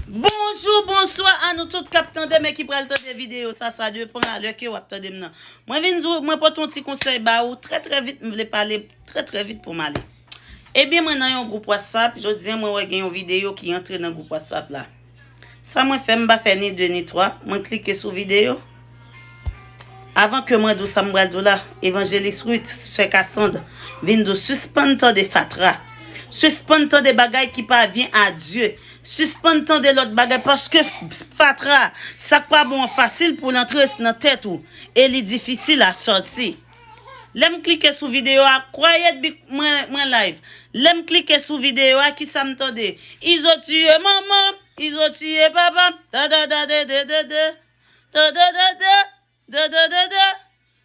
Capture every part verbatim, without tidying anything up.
Bonjou, bonswa a nou tout k ap tande m e ki pral tande videyo sa. Sa depan a lè ke w ap tande m nan. Mwen vin di w, mwen pote yon ti konsèy ba ou trè trè vit, m vle pale trè trè vit pou m ale. Ebyen, mwen nan yon gwoup WhatsApp, jodi a mwen wè gen yon videyo ki antre nan gwoup WhatsApp la. Sa mwen fè, m pa fè ni de ni twa, mwen klike sou videyo. Avan ke mwen di w sa m pral di w la, Evanjelis Ruth, sè Kasand, vin di w sispann tande fatra. Sispann tande bagay ki pa vyen a Dye. Sispann tande lòt bagay paske fatra, sa k pa bon an fasil pou l antre nan tèt ou e li difisil a sòti. Lè m klike sou videyo a, quiet bi mwen, mwen live. Lè m klike sou videyo a, kisa m tande? Izo tiye manman, Izo tiye papa, da da da de de de de, da da da de, da da da de,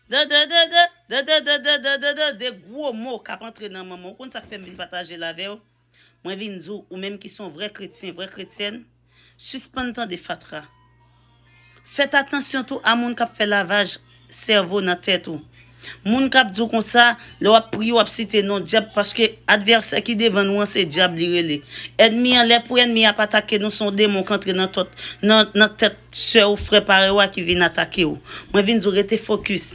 da da da de, da da da de, da da da de, de gwo mo k ap antre nan manman. Ou konn sa k fè m vin pataje l avè w? Mwen vin di w, ou menm ki se yon vrè kretyen, vrè kretyèn, sispann tande fatra. Fèt atansyon tou a moun k ap fè lavaj sèvo nan tèt ou. Moun k ap di w konsa, lè w ap priye, w ap site non dyab, paske advèsè ki devan nou an, se dyab li rele. Ènmi an, lè pou ènmi ap atake nou, se yon demon k antre nan tòt, nan, nan tèt sè ou, frè parèy ou a ki vin atake w. Mwen vin di w, rete fokis.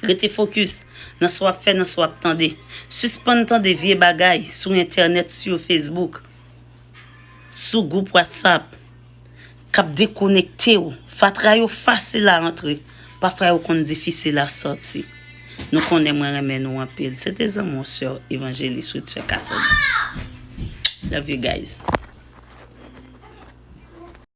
Rete fokis nan sa w ap fè, nan sa w ap tande. Sispann tande vye bagay sou entènèt, sou Facebook, sou gwoup WhatsApp k ap dekonekte w. Fatra yo fasil a antre, pafwa yo konn difisil a sòti. Nou konnen mwen renmen nou anpil. Se te zanmi w, sè Evanjelis Ruth, sè Kasand. Love you guys.